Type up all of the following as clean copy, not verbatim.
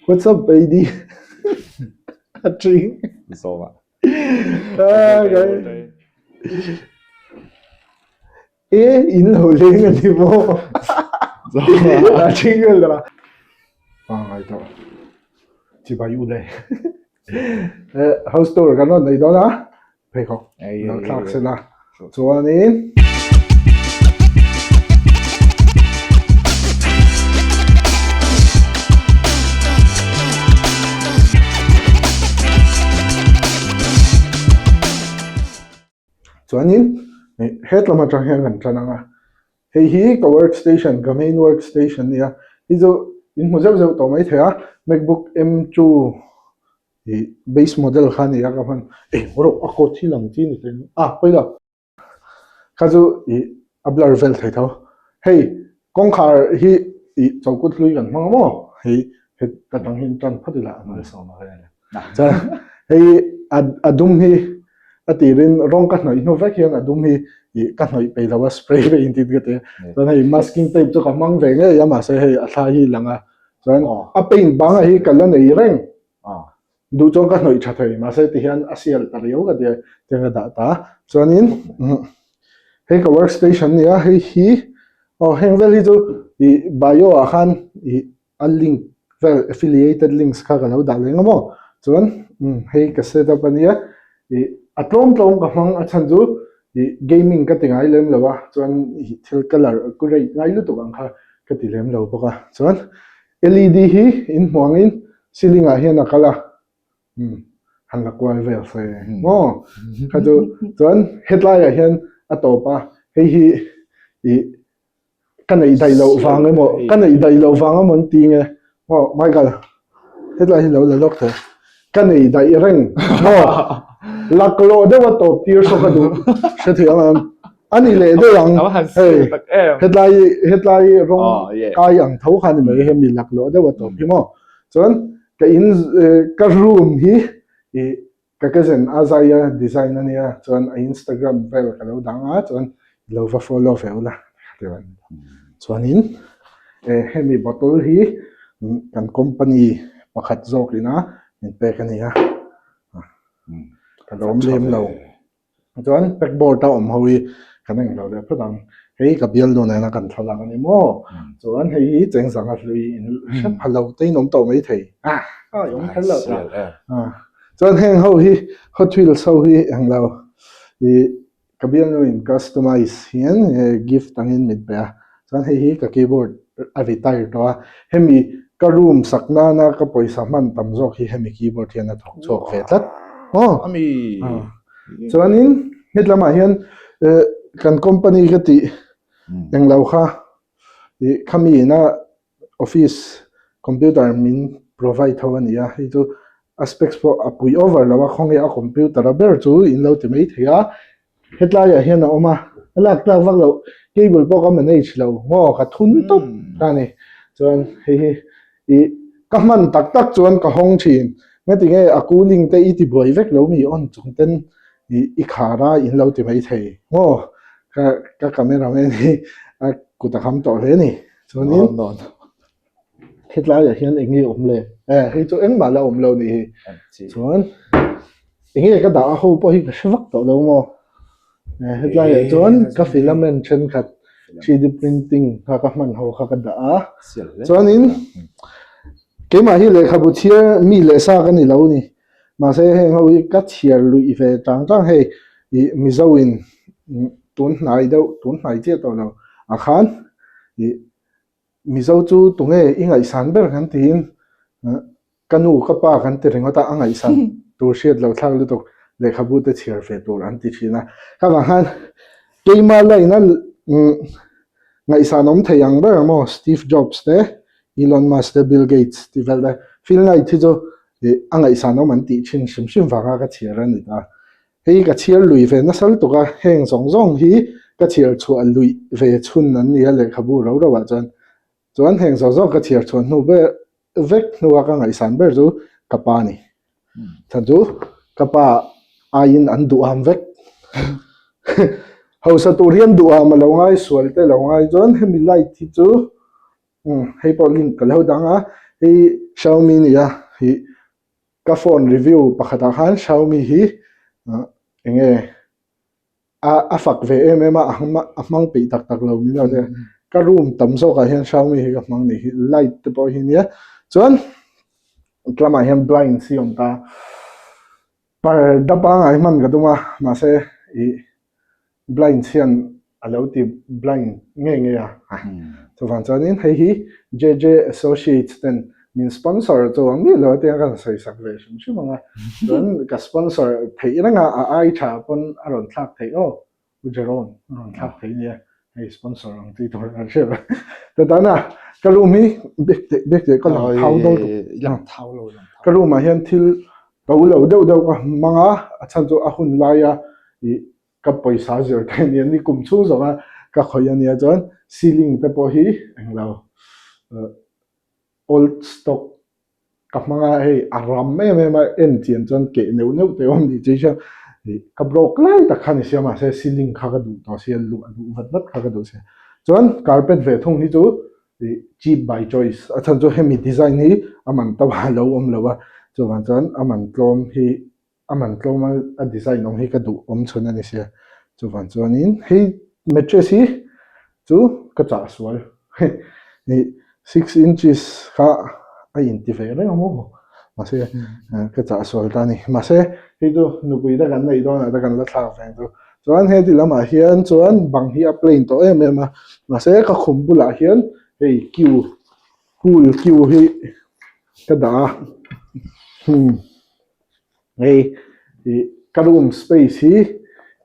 What's up baby? A ṭing. Zawma. E in lo leng a ni maw? A ṭing vel deuh a. Pangngai tawh. Chibai u le. House tour kan rawn nei dawn a. Pheikhawk lo thlak sela. Chuanin. Chuanin hetlam atang hian kan tan ang a, hei hi ka work station ka main work station a ni a, hei chu in hmu zeuh zeuh tawh mai thei a, macbook M2 ih base model kha a ni a ka hman eh rawh a coat hi lang chi a ni thei a pawi lo. Kha chu ih a blur vel thei tho. Hei kawngkhar hi ih chokut hlui kan hmang a maw? Hei he ka dang hi tan phawt ila a malsawm a vel. Chuan hei a a dum hi a tirin rawng ka hnawih hnu vek hian a dum hi ih ka hnawih peih lo a spray ve intin ka ti a. Chuan hei masking tape chu ka hmang ve ngei a mahse hei a thla hi lang a. Chuan a paint bangah hi ka la nei reng. Duh chuan ka hnawih tha thei mahse tihian a sial ta riau ka ti a tiang ka dah ta chuanin hei ka work station a ni a hei hi aw heng vel hi chu ih bio ah khan ih a link vel affiliated links kha ka lo dah leng a maw chuan hei ka set up a nia ih a tlawm tlawm ka hmang a chhan chu ih gaming ka ti ngai lem lo a chuan ih thil colour accurate ngai lutuk ang kha ka ti lem lo bawk a chuan LED hi in hmuh angin ceiling ah hian a kal a, umm han la kual vel se maw? Kha chu chuan hetlai ah hian a tawp a, hei hi ih ka neih daih loh vang emaw ka neih daih loh vang emaw an ti nge maw Michael hetlai hi lo la lawk teh ka neih daih reng maw laklawh deuh a tawp tir saw ka duh hrethiam ang. A ni leh daih ang, hei hetlai hetlai rawng kai ang tho kha ni mai hemi laklawh deuh a tawp hi maw. Chuan ka in ka room hi ih ka cousin a zaia design a nia chuan a Instagram vel ka lo dang a chuan lo va follow ve ula chuanin hemi bottle hi kan company pakhat zawk ina min pek a ni a ka lawm lem lo. Chuan backboard a awm ho hi kan eng lo leh phawt ang. Hei ka bialnu nena kan thlalak a ni maw? Chuan hei hi chengzang a hlui in hre pha lo te in awm tawh mai thei. A i awm kher lo ta. Chuan heng ho hi Hot Wheels ho hi eng lo ih ka bialnu in customize hian gift angin min pe a. Chuan hei hi ka keyboard a retire tawh a. Hemi ka room sak nana ka pawisa hman tam zawk hi hemi keyboard hian a thawk chhuak ve tlat. Aw. Ami. Chuanin het lamah hian kan company ka tih englo kha ih khami ina office computer min provide ho a ni a, hei chu a specs pawh a pui over lo a khawnge a computer a ber chu in lo ti mai thei a. Hetlaiah hian a awm a, a lak tlak vak loh cable pawh ka manage lo maw ka thun tawp ta a ni. Chuan hei hi ih ka hman tak tak chuan ka hawng thin ngati nge a cooling te i ti buai vek lo mi on chung ten ih i khar a in lo ti mai thei maw ka ka camera man hi a kut a kham tawh hle a ni. Chuanin Hetlaiah hian eng nge awm le? Eh, hei chu engmah la awm lo nih hi. Chuan eng nge ka dah a ho pawh hi ka hre vak tawh lo maw? Eh, hetlaiah chuan ka filament thenkhat 3D printing kha ka hman ho kha ka dah a. Chuanin keimah hi lehkhabu chhiar mi leh sa ka ni lo ni. Mahse heng ho hi ka chhiar luih ve tang tang hei ih Mizo in tun hnai deuh tun hnai chiah tawh lo ah khan ih Mizo chu tunge i ngaihsan ber kan tiin ka nu ka pa kan ti ringawt a, a ngaihsan tur hriat loh thlak lutuk lehkhabu te chhiar ve tur an ti thin a. Kha vang khan keima line a ngaihsan awm thei ang ber maw Steve Jobs te, Elon Musk te, Bill Gates tih vel te, Phil Knight hi chu a ngaihsan awm an tih thin hrim hrim vanga ka chhiar a ni ta. Hei ka chhiar lui ve nasa lutuk a, heng zawng zawng hi ka chhiar chhuah luih ve chhun an ni a lehkhabu ro ro ah chuan. Chuan heng zawng zawng ka chhiar chhuah hnu ber vek hnua ka ngaihsan ber chu ka pa a ni. Chhan chu ka pa aiin an duham vek. Hausa tur hian duham a lo ngai sual te lo ngai chuan hemi light hi chu Umm hei pawh link ka lo dang a. Hei Xiaomi nia hi ka phone review pakhatah khan Xiaomi hi eng nge a a fak ve em em a a hmang peih tak tak lo min lo tia ka room tam zawkah hian Xiaomi hi ka hmang nih hi light te pawh hi nia chuan tlamah hian blinds hi a awm ta parda pangngai hman ka tum a mahse ih blinds hian a lo ti blind ngei ngei a chuvang chuanin hei hi JJ Associates ten min sponsor chu ang miah lo a tia ka sawi sak ve hrim hrim ang a chuan ka sponsor theih reng a a ai tha pawn a rawn thlak theih aw U Jerome a rawn thlak theih nia hei sponsor ang chi tur a hriat a chutah na ka room hi bek teh bek teh ka lang thau dawn tuk ka room ah hian thil to lo deuh deuh ka hmang a a chhan chu a hun laia ih ka pawisa zir te ania ni kum chhung zawk a ka khawih ania chuan ceiling te pawh hi englo old stock ka hmang a hei a ram em em a en chian chuan keh neuh neuh te awm tih chu ih ka broke lai tak kha ni sia mahse ceiling kha ka duh tawh sia luh a duh vat vat kha ka duh sia chuan carpet ve thung hi chu ih cheap by choice a chhan chu hemi design hi a man to a lo awm lo a chuvang chuan a man tlawm hi a man tlawm a a design awm hi ka duh awm chhun a ni sia chuvang chuanin hei mattress hi chu ka chah sual ih six inches kha a inti ve reng a maw mahse ka chah sual ta a ni mahse hei chu nupui te kan neih dawnah te kan la thlak ve ang chu chuan heti lamah hian chuan bang hi a plain tawh em em a mahse ka khum bulah hian hei queue pool queue hi ka dah a hmm. Hei ih ka room space hi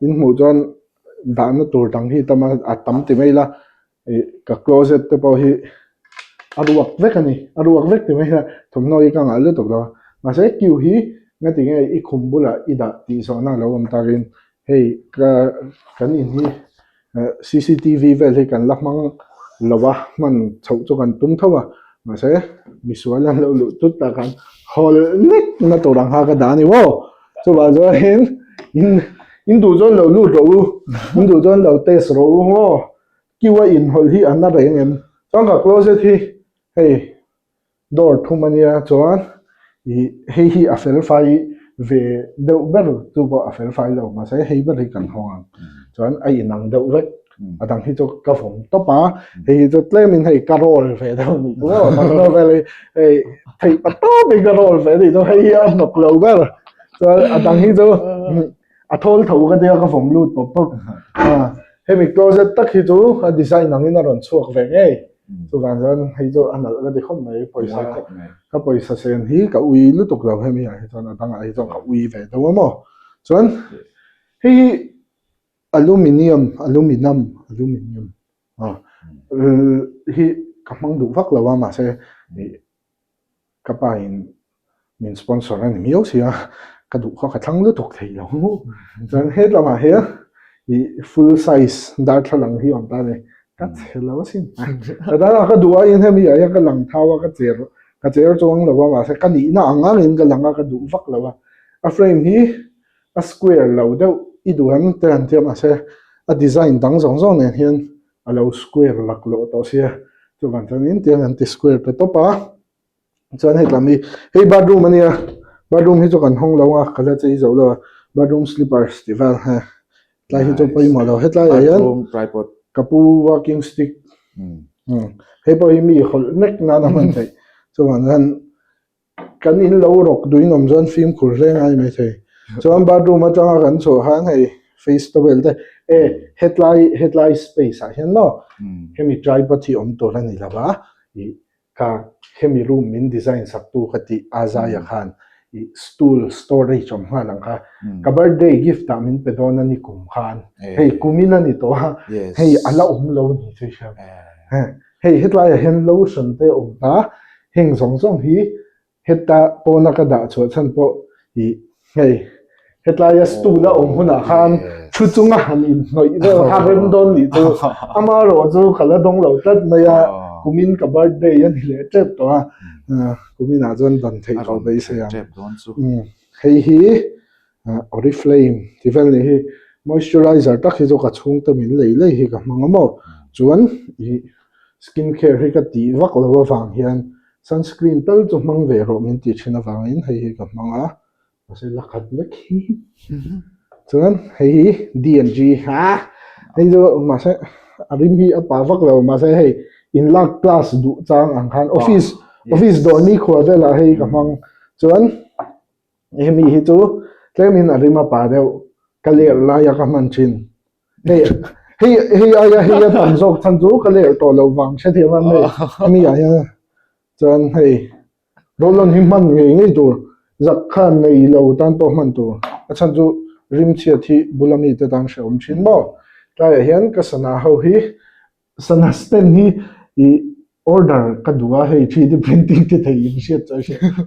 in hmuh chuan dahna tur dang hi tam a a tam ti mai ila ih ka closet te pawh hi a ruak vek a ni a ruak vek ti mai ila thawmhnaw hi ka ngah lutuk lo a mahse queue hi ngati nge i khum bulah i dah tih zawhna a lo awm takin hei ka kan in hi cctv vel hi kan la hmang lo a hman chhoh chu kan tum tho a mahse misual an lo luh tut tak khan hawl nek na tur ang kha ka dah a ni maw chuvah chuanin in in duh chuan lo lut rawh u in duh chuan lo test rawh u maw queue a inhawlh hi a na reng em chuan ka closet hi hei. Door thum a nia chuan ih hei hi a fel fai ve deuh ber chu pawh a fel fai lo mahse hei ber hi kan hawng ang chuan a inang deuh vek a dang hi chu ka vawm tawp a hei hi chu tlemin hei ka roll ve deuh a nih chu maw thawmhnaw vel hi hei theih pa tawpin ka roll ve a nih chu hei hi a hnawk lo ber chuan a dang hi chu a thawl tho ka tia ka vawm lut pawp pawp a hemi closet tak hi chu a design angin a rawn chhuak ve ngei chuvang chuan hei chu a nalh ka ti khawp mai pawisa ka pawisa sen hi ka ui lutuk lo hemi ah hi chuan a dangah hi chuan ka ui ve deuh a maw chuan hei hi aluminium aluminum aluminium ah hi ka hmang duh vak lo a mahse ih Ka pa in min sponsor a ni miau si a, ka duh kha ka thlang lutuk thei lo. Chuan hetlamah hian ih full size darthlalang hi a awm ta a ni, ka chhe lo asin. Ka dangah ka duh aiin hemi ah hian ka lang thau a, ka cher ka cher chuang lo a, mahse ka nihna ang angin ka lang a, ka duh vak lo a. A frame hi a square lo deuh i duh em te han tia mahse a design dang zawng zawng nen hian a lo square laklawh tawh sia chuvang chuanin tiang an ti square ta tawp a chuan hei tlam hi hei bathroom a nia bathroom hi chu kan hawng lo a ka la chei zo lo a bathroom slippers tih vel he tlai hi chu pawimawh lo hetlai ah hian ka pu walking stick hei pawh hi mi hawlh nek nan a hman theih chuvang chuan Kan in lo rawk duin awm chuan fimkhur hle ngai mai thei. Chuan bathroom atanga kan chhuah khan hei face towel te e hetlai hetlai space ah hian maw hemi tripod hi awm tur a ni lo va ih kha hemi room min design sak tu ka tih a zaia khan ih stool storage awm nghal ang kha ka birthday gift ah min pe dawn a ni kum khan hei kumin a ni tawh a hei a la awm lo ni chu i hria Hei hetlaiah hian lotion te a awm ta, heng zawng zawng hi heta pawna ka dah chhuah chhan pawh ih hei hetlaia stool a awm hunah khan thu chunga han inhnawih vel kha rem dawn nih chu amaherawh chu ka la dawng lo tlat mai a, kumin ka birthday a ni leh tep tawh a, kuminah chuan dan theih tawh beisei ang. Hei hi Oriflame tih vel nih hi moisturizer tak hi chu ka chhungte min lei lei hi ka hmang a maw chuan ih skin care hi ka tih vak lo avang hian. Sunscreen tal chu hmang ve rawh min tih thin avangin hei hi ka hmang a, mahse la khat vek hi. Chuan hei hi D&G ha hei chu mahse a rim hi a pa vak lo mahse hei inlak class duh chang ang khan office office dawr nikhua velah hei ka hmang chuan Hemi hi chu tlemin a rim a pa deuh ka ler laia ka hman thin. Hei hei hei aia hei a tam zawk chhan chu ka ler tawh loh vang hrethiam a hei hemi ah hian chuan hei roll on hi hman ngei ngei tur zak khan nei lo tan pawh hman tur a chhan chu rim chhiat hi bula mite tan hrehawm thin maw. Tlaiah hian ka sana ho hi Sana stand hi i order ka duh a, hei 3D printing ti thei in hriat chu a hriat.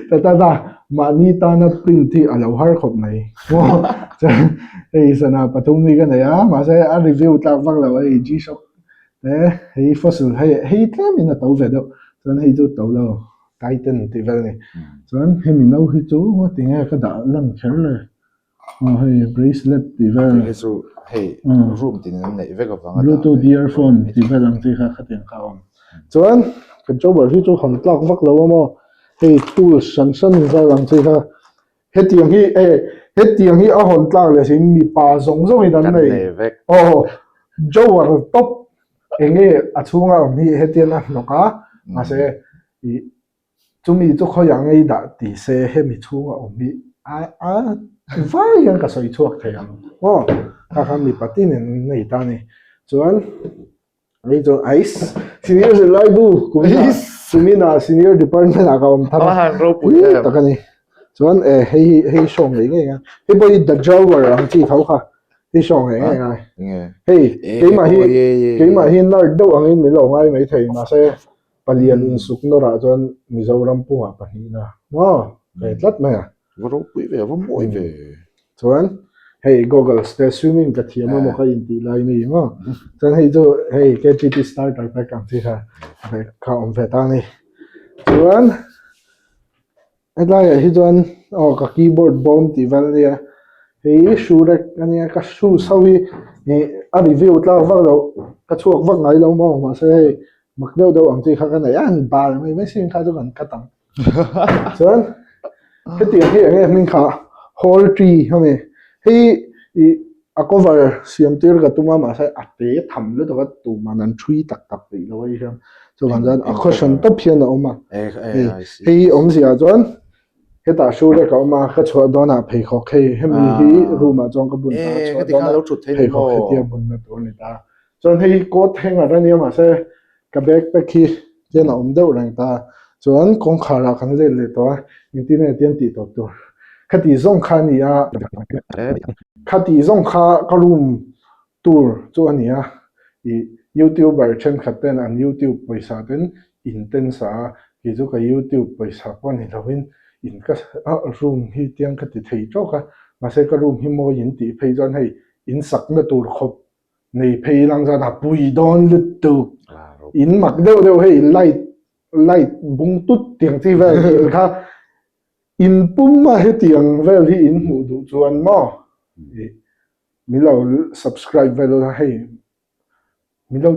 Ta ta ta, mahni tana print hi a lo har khawp mai. Chuan hei sana pathum hi ka nei a, mahse a review tlak vak lo hei G-Shock te hei Fossil hei hei tlemin a to ve deuh, chuan hei chu to lo Titan tih vel a ni. Chuan hemi no hi chu tinge ka dah lan kher le. Aw hei bracelet tih vel. Hei chu hei room tin an neih vek avanga dah Bluetooth earphone tih vel ang chi kha khatiang kha a awm. Chuan kan drawer hi chu hawn tlak vak lo a maw hei tools hran hran vel ang chi kha hetiang hi e hetiang hi a hawn tlak leh sin mipa zawng zawng in an nei aw drawer tawp eng nge a chhunga awm hi hetiang a hnawk a mahse ih Chumi chu khawiah ngei dah ti se hemi chhunga awm hi a a vai hian ka sawi chhuak thei ang aw kha kha mipa tin in an nei ta a ni chuan hei chu ice senior zirlai bu kumina kumina senior department ah ka awm thar a hlim tak a ni chuan e hei hi hei show ngei ngei a hei pawh hi the drawer ang chi tho kha hei show ngei ngei a hei keimah hi keimah hi nerd deuh angin min lo ngai maithei mahse Palian insuk nawrah chuan Mizoram pumah pahnihna maw ve tlat mai a. Va ropui ve, va mawi ve. Chuan hei goggles te swimming ka thiam emaw ka intih lai mi maw. Chuan hei chu hei KGT starter pack ang chi kha kha awm ve ta a ni. Chuan Hetlaiah hi chuan aw ka keyboard bawm tih vel a nia hei shoe rack a nia ka shoes ho hi ih a review tlak vak loh ka chhuak vak ngai lo maw mahse hei mak deuh deuh ang chi kha ka nei a an bar mai mai sin kha chu kan cut ang chuan hetiang hi eng nge hming kha hall tree a ni hei ih a cover siam tir ka tum a mahse a te tham lutuk a tuman an thui tak tak peih lo a hian chuvang chuan a caution tawp hian a awm a hei hei awmzia chuan hetah shoe rack a awm a ka chhuah dawnah pheikhawk hei hemi hi room ah chuan ka bun ta a chhuah dawnah pheikhawk hetia bunna tur a ni ta chuan hei hi coat hanger a nia mahse Ka backpack hi hian a awm deuh reng ta chuan kawngkhar ah kan let leh tawh a, engtin nge tiang tih tawp tur kha tih zawng kha a ni a, kha tih zawng kha ka room tour chu a ni a, ih youtuber thenkhat ten an youtube pawisa ten in ten sa a, kei chu ka youtube pawisa pawh ni lo in in ka room hi tiang ka ti thei tawk a, mahse ka room hi mawi in tih phei chuan hei in sakna tur khawp Nei phei lang chuan a pui dawn lutuk. In mak deuh deuh hei light light bung tut tiang chi vel hi kha in pum a hetiang vel hi in hmuh duh chuan maw min lo subscribe vel ula hei min lo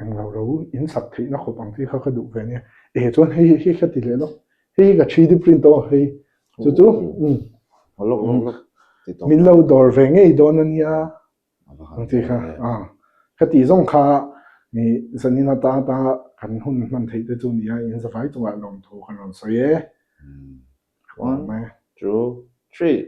englo ro in sak theihna khawp ang chi kha ka duh ve ania eh chuan hei hi ka ti leh lawk hei hi ka 3D print aw hei chu chu min lo dawr ve ngei dawn ania. Ang tih kha a ka tih zawng kha ni zanin ata ata kan hun hman theih te chu nia in zavai chungah lawmthu kan rawn sawi e. 1, 2, 3.